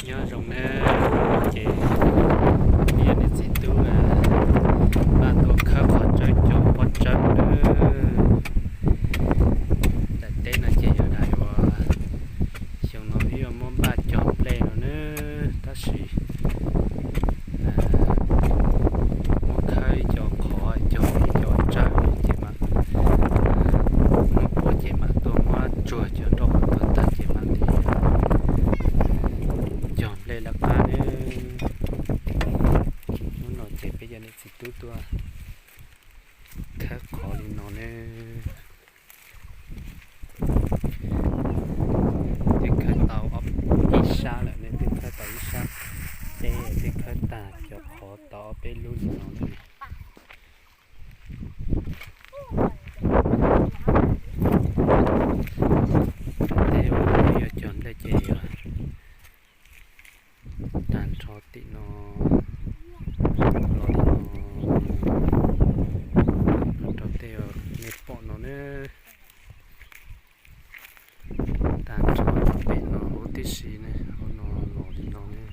Nyob zoo nawb, ces peb yog niam txiv tub npaj tuaj khawb qhov tsawb cog pob tsawb nawb. Daim teb no ces yog daim uas xyoo no wb yuav muab npaj cog nplej no nawb, tab sis muab khawb ib co qhov cog ib co tsawb ces mam, hnub puav ces mam tuaj muab tsuag cov nroj qhov tuag tag ces mam li cog nplej lawv qab nawb. Hnub no ces peb cov niam txiv tub tuaj khawb qhov li no nawb. Twb khawb tau ib sab lawm ne, twb khawb tau ib sab teb, twb khawb tag cov qhov tau ob peb lub li no lawm. Tej uas yuav cog nplej ces yog tag nrho tim no los li no, rau tej uas nej pom no nawb. Tag nrho pem no huv tib si ne, hauv no los li no ne.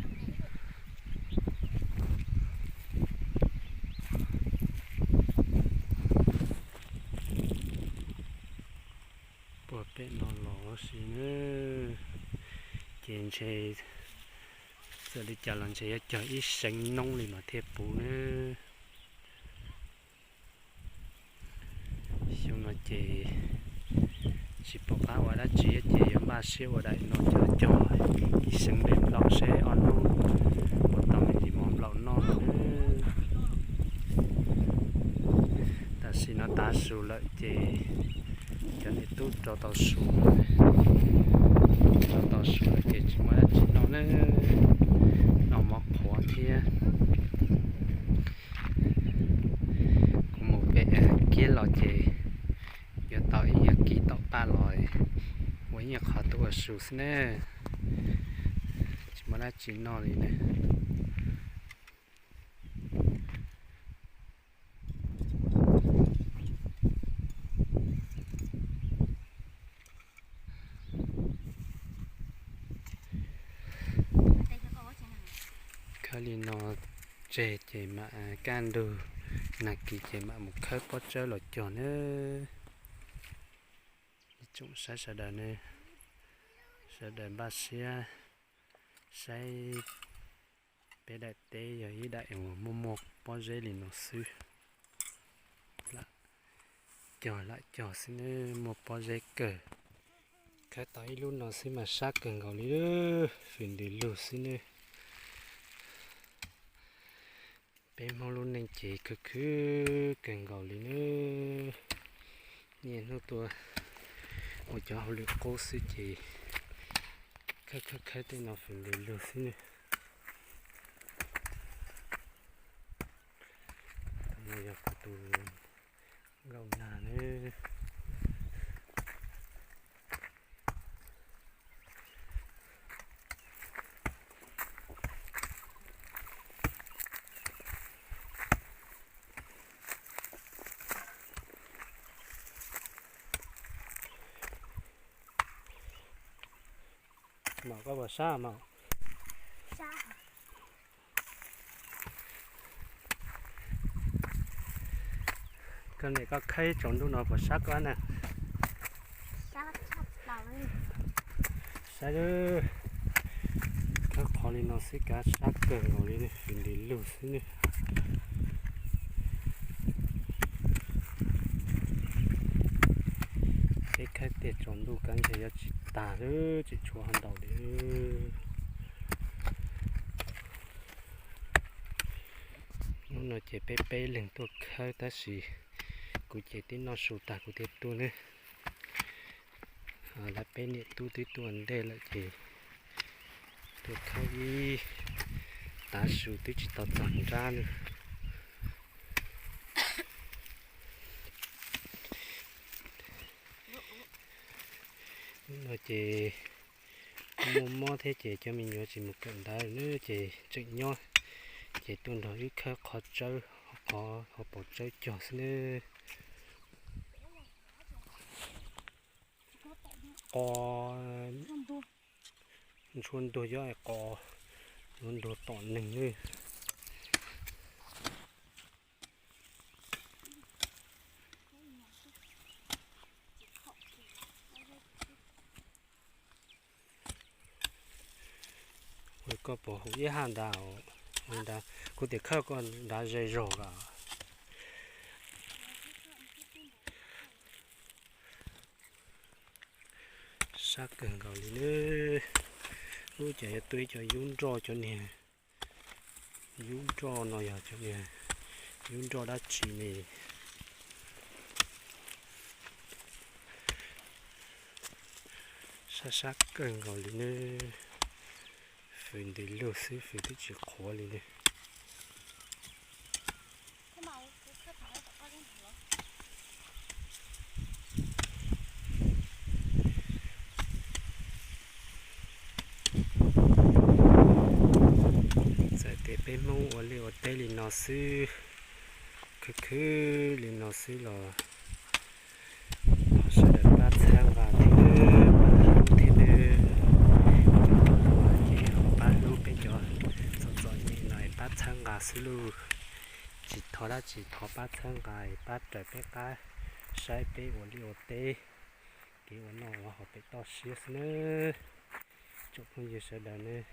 Puag pem no los huv si ne, ces ntshe txawm li cas los ntshe yuav cog ib seev noob li mas thiaj puv ne. Xyoo no ces tsis pom qab ua dab tsi ces yuav npaj siab ua daim no cog cog ib seev nplej nplaum seb ob hnub puas tau me ntsis mov nplaum noj no. Tam sim no tav su lawm ces cov niam tub rau tau su, rau tau su lawm ces tsis muaj dab tsi noj ne, noj mov qhuav thiab. Kuv mus pem kiab los ces yuav tau ib nyuag kis tom paj los ua ib nyuag qhov tuaj ua su xwb ne, tsis muaj dab tsi noj li ne. Khawb li no tseg ces mam kaj ntug nag kis ces mam mus khawb pob tsawb los cog nawb. Ib tsoom saib sawv daws ne, sawv daws npaj siab saib peb daim teb yog ib daim uas muaj muaj pob zeb li no xwb. Lam cog lam cog xwb ne, muaj pob zeb kawg. Khawb tau ib lub no xwb mas sab kawg nkaus li, fws ntws lug xwb ne. Peb Hmoob lub neej ces khwv khwv kawg nkaus li nawb. Niaj hnub tuaj ua cov hauj lwm qub xwb ces khawb khawb khawb tej no fws ntws lug xwb nawb. No yog kuv tus nkauj nag nawb. Maum, koj puas sab maum? Koj niam koj khawb tsaus ntuj no puas sab koj na? Sab, khawb qhov li no xwb kav sab kawg nkaus li, fws ntws lug xwb ne. Peb khawb tiag tsaus ntuj kav ntshe yuav tsis tag lawm, tsis tshuav ho ntaus li. Hnub no ces peb peb leeg tuaj khawb tab sis kuv ces twb noj su tag kuv thiaj tuaj ne. Lawv peb niam tub twb tuaj ntej lawm ces tuaj khawb ib tav su twb tsis tau txog nrab na. Hnub no ces muaj mob thiab ces cov me nyuam tsis mus kawm ntawv na ces tseem nyob, ces tuaj nrog wb khawb qhov tsawb, qhov hauv paus tsawb cog xwb nawb. Qos ntshua ntuag yog qos Nrog tom neeg lawm. Koj puas hu ib haj nrad, kuv tias khawb koj nrad ze zog lawm. Sab kawg nkaus li nawb. Ub, cas yuav tuaj ib co yub nroj, cov niag yub nroj no yog cov niag yub nroj dab tsi ne? Sab sab kawg nkaus li nawb. Fws ntes lug xwb, fws twb tsis qhuav li nawb. Txawm tias peb Hmoob ua liaj ua teb li no xwb, khwv khwv li no xwb los thov sawv daws pab txhawb nqa thiab, pab hlub thiab nawb. Cov tau tuaj ces ho pab hlub peb cov txom txom nyem no es pab txhawb nqa xwb lauj. Tsis thov dab tsi, thov pab txhawb nqa es pab raws peb qab, saib peb ua liaj ua teb, kev ua noj ua haus pem toj siab xwb nawb. Tsoom phooj ywg sawv daws nawb,